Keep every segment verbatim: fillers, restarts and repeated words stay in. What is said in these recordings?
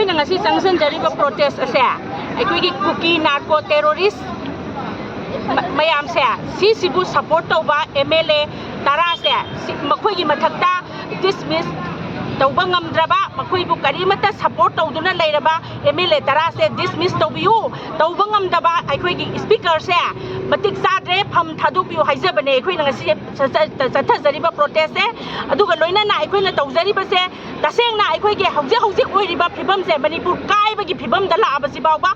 ꯑꯩꯅ ꯉꯁꯤ ꯆꯪꯁꯤꯟꯖꯔꯤꯕ protest ꯑꯁꯦ ꯑꯩꯈꯣꯏꯒꯤ ꯀꯨꯀꯤ narco terrorist ꯃ-, ꯃꯌꯥꯝꯁꯦ, ꯁꯤꯁꯤꯕꯨ support ꯇꯧꯕ M L A ꯇꯔꯥꯁꯦ, ꯁꯤ, ꯃꯈꯣꯏꯒꯤ ꯃꯊꯛꯇ dismiss ꯇꯧꯕ ꯉꯝꯗ꯭ꯔꯕ, ꯃꯈꯣꯏꯕꯨ ꯀꯔꯤꯃꯠꯇ support ꯇꯧꯗꯨꯅ ꯂꯩꯔꯕ M L A ꯇꯔꯥꯁꯦ dismiss ꯇꯧꯕꯤꯌꯨ꯫ ꯇꯧꯕ ꯉꯝꯗꯕ ꯑꯩꯈꯣꯏꯒꯤ speakerꯁꯦ ꯃꯇꯤꯛ ꯆꯥꯗ꯭ꯔꯦ, ꯐꯝ ꯊꯥꯗꯣꯛꯄꯤꯌꯨ ꯍꯥꯏꯖꯕꯅꯦ ꯑꯩꯈꯣꯏꯅ ꯉꯁꯤ ꯆꯠꯊ-, ꯆꯠꯊꯖꯔꯤꯕ protestꯁꯦ꯫ ꯑꯗꯨꯒ ꯂꯣꯏꯅꯅ ꯑꯩꯈꯣꯏꯅ ꯇꯧꯖꯔꯤꯕꯁꯦ, ꯇꯁꯦꯡꯅ ꯑꯩꯈꯣꯏꯒꯤ ꯍꯧꯖꯤꯛ ꯍꯧꯖꯤꯛ ꯑꯣꯏꯔꯤꯕ ꯐꯤꯕꯝꯁꯦ, ꯃꯅꯤꯄꯨꯔ ꯀꯥꯏꯕꯒꯤ ꯐꯤꯕꯝꯗ ꯂꯥꯛꯑꯕꯁꯤ ꯐꯥꯎꯕ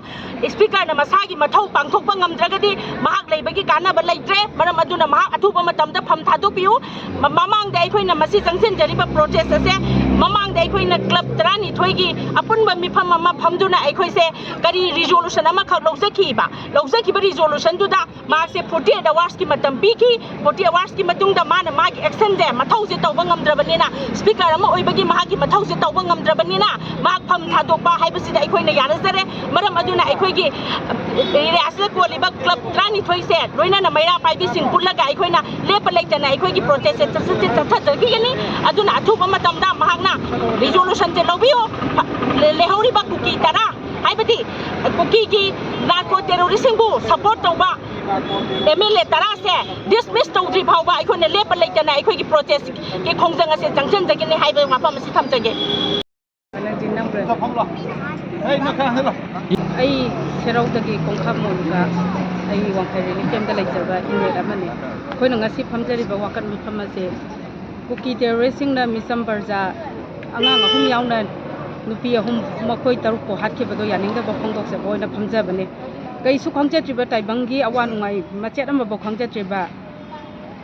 speakerꯅ ꯃꯁꯥꯒꯤ ꯃꯊꯧ ꯄꯥꯡꯊꯣꯛꯄ ꯉꯝꯗ꯭ꯔꯒꯗꯤ ꯃꯍꯥꯛ ꯂꯩꯕꯒꯤ ꯀꯥꯟꯅꯕ ꯂꯩꯇ꯭ꯔꯦ꯫ ꯃꯔꯝ ꯑꯗꯨꯅ ꯃꯍꯥꯛ ꯑꯊꯨꯕ ꯃꯇꯝꯗ ꯐꯝ ꯊꯥꯗꯣꯛꯄꯤꯌꯨ꯫ ꯃ-, ꯃꯃꯥꯡꯗ ꯑꯩꯈꯣꯏꯅ ꯃꯁꯤ ꯆꯪꯁꯤꯟꯖꯔꯤꯕ protest ꯑꯁꯦ, ꯃꯃꯥꯡꯗ ꯑꯩꯈꯣꯏꯅ club ꯇꯔꯥꯅꯤꯊꯣꯏꯒꯤ ꯑꯄꯨꯟꯕ ꯃꯤꯐꯝ ꯑꯃ ꯐꯝꯗꯨꯅ ꯑꯩꯈꯣꯏꯁꯦ ꯀꯔꯤ resolution ꯑꯃꯈꯛ ꯂꯧꯖꯈꯤꯕ, ꯂꯧꯖꯈꯤꯕ resolutionꯗꯨꯗ ꯃꯍꯥꯛꯁꯦ forty eight hoursꯀꯤ ꯃꯇꯝ ꯄꯤꯈꯤ꯫ Forty eight hoursꯀꯤ ꯃꯇꯨꯡꯗ ꯃꯥꯅ ꯃꯥꯒꯤ actionꯁꯦ, ꯃꯊꯧꯁꯦ ꯇꯧꯕ ꯉꯝꯗ꯭ꯔꯕꯅꯤꯅ, speaker ꯑꯃ ꯑꯣꯏꯕꯒꯤ ꯃꯍꯥꯛꯀꯤ ꯃꯊꯧꯁꯦ ꯇꯧꯕ ꯉꯝꯗ꯭ꯔꯕꯅꯤꯅ, ꯃꯍꯥꯛ ꯐꯝ ꯊꯥꯗꯣꯛꯄ ꯍꯥꯏꯕꯁꯤꯗ ꯑꯩꯈꯣꯏꯅ ꯌꯥꯅꯖꯔꯦ꯫ ꯃꯔꯝ ꯑꯗꯨꯅ ꯑꯩꯈꯣꯏꯒꯤ areaꯁꯤꯗ ꯀꯣꯜꯂꯤꯕ club ꯇꯔꯥꯅꯤꯊꯣꯏꯁꯦ, ꯂꯣꯏꯅꯅ ꯃꯩꯔꯥ ꯄꯥꯏꯕꯤꯁꯤꯡ ꯄꯨꯜꯂꯒ ꯑꯩꯈꯣꯏꯅ ꯂꯦꯞꯄ ꯂꯩꯇꯅ ꯑꯩꯈꯣꯏꯒꯤ protestꯁꯦ ꯆꯠꯊ-, ꯆꯠꯊꯖꯈꯤꯒꯅꯤ꯫ ꯑꯗꯨꯅ ꯑꯊꯨꯕ ꯃꯇꯝꯗ ꯃꯍꯥꯛꯅ resolutionꯁꯦ ꯂꯧꯕꯤꯌꯨ꯫ ꯂꯩꯍꯧꯔꯤꯕ ꯀꯨꯀꯤ ꯇꯔꯥ, ꯍꯥꯏꯕꯗꯤ ꯀꯨꯀꯤꯒꯤ narco terroristꯁꯤꯡꯕꯨ support ꯇꯧꯕ M L A ꯇꯔꯥꯁꯦ dismiss ꯇꯧꯗ꯭ꯔꯤ ꯐꯥꯎꯕ ꯑꯩꯈꯣꯏꯅ ꯂꯦꯞꯄ ꯂꯩꯇꯅ ꯑꯩꯈꯣꯏꯒꯤ protestꯀꯤ ꯈꯣꯡꯖꯪ ꯑꯁꯦ ꯆꯪꯁꯤꯟꯖꯒꯅꯤ ꯍꯥꯏꯕ ꯋꯥꯐꯝ ꯑꯁꯤ ꯊꯝꯖꯒꯦ꯫ ꯑꯩ ꯁꯦꯔꯧꯗꯒꯤ ꯀꯣꯡꯈꯥꯝ ꯃꯣꯟꯒ ꯑꯩ ꯋꯥꯡꯈꯩ relief campꯇ ꯂꯩꯖꯕ inmate ꯑꯃꯅꯤ꯫ ꯑꯩꯈꯣꯏꯅ ꯉꯁꯤ ꯐꯝꯖꯔꯤꯕ ꯋꯥꯀꯠ ꯃꯤꯐꯝ ꯑꯁꯦ ꯀꯨꯀꯤ terroristꯁꯤꯡꯅ ꯃꯤꯆꯝ ꯄ꯭ꯔꯖꯥ ꯑꯉꯥꯡ ꯑꯍꯨꯝ ꯌꯥꯎꯅ ꯅꯨꯄꯤ ꯑꯍꯨꯝ, ꯃꯈꯣꯏ ꯇꯔꯨꯛꯄꯨ ꯍꯥꯠꯈꯤꯕꯗꯣ ꯌꯥꯅꯤꯡꯗꯕ ꯐꯣꯡꯗꯣꯛꯆꯕ ꯑꯣꯏꯅ ꯐꯝꯖꯕꯅꯤ꯫ ꯀꯩꯁꯨ ꯈꯪꯖꯗ꯭ꯔꯤꯕ ꯇꯥꯏꯕꯪꯒꯤ ꯑꯋꯥ ꯅꯨꯡꯉꯥꯏ ꯃꯆꯦꯠ ꯑꯃꯐꯥꯎ ꯈꯪꯖꯗ꯭ꯔꯤꯕ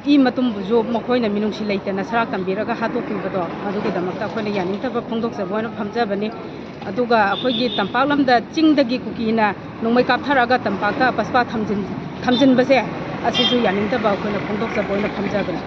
ꯏ ꯃꯇꯨꯝꯕꯨꯁꯨ ꯃꯈꯣꯏꯅ ꯃꯤꯅꯨꯡꯁꯤ ꯂꯩꯇꯅ ꯁꯔꯥꯛ ꯇꯝꯕꯤꯔꯒ ꯍꯥꯠꯇꯣꯛꯄꯤꯕꯗꯣ, ꯃꯗꯨꯒꯤꯗꯃꯛꯇ ꯑꯩꯈꯣꯏꯅ ꯌꯥꯅꯤꯡꯗꯕ ꯐꯣꯡꯗꯣꯛꯆꯕ ꯑꯣꯏꯅ ꯐꯝꯖꯕꯅꯤ꯫ ꯑꯗꯨꯒ ꯑꯩꯈꯣꯏꯒꯤ ꯇꯝꯄꯥꯛ ꯂꯝꯗ ꯆꯤꯡꯗꯒꯤ ꯀꯨꯀꯤꯅ ꯅꯣꯡꯃꯩ ꯀꯥꯞꯊꯔꯛꯑꯒ ꯇꯝꯄꯥꯛꯇ ꯄꯁꯄꯥ ꯊꯝꯖꯤꯟ-, ꯊꯝꯖꯤꯟꯕꯁꯦ, ꯑꯁꯤꯁꯨ ꯌꯥꯅꯤꯡꯗꯕ ꯑꯩꯈꯣꯏꯅ ꯐꯣꯡꯗꯣꯛꯆꯕ ꯑꯣꯏꯅ ꯐꯝꯖꯕꯅꯤ꯫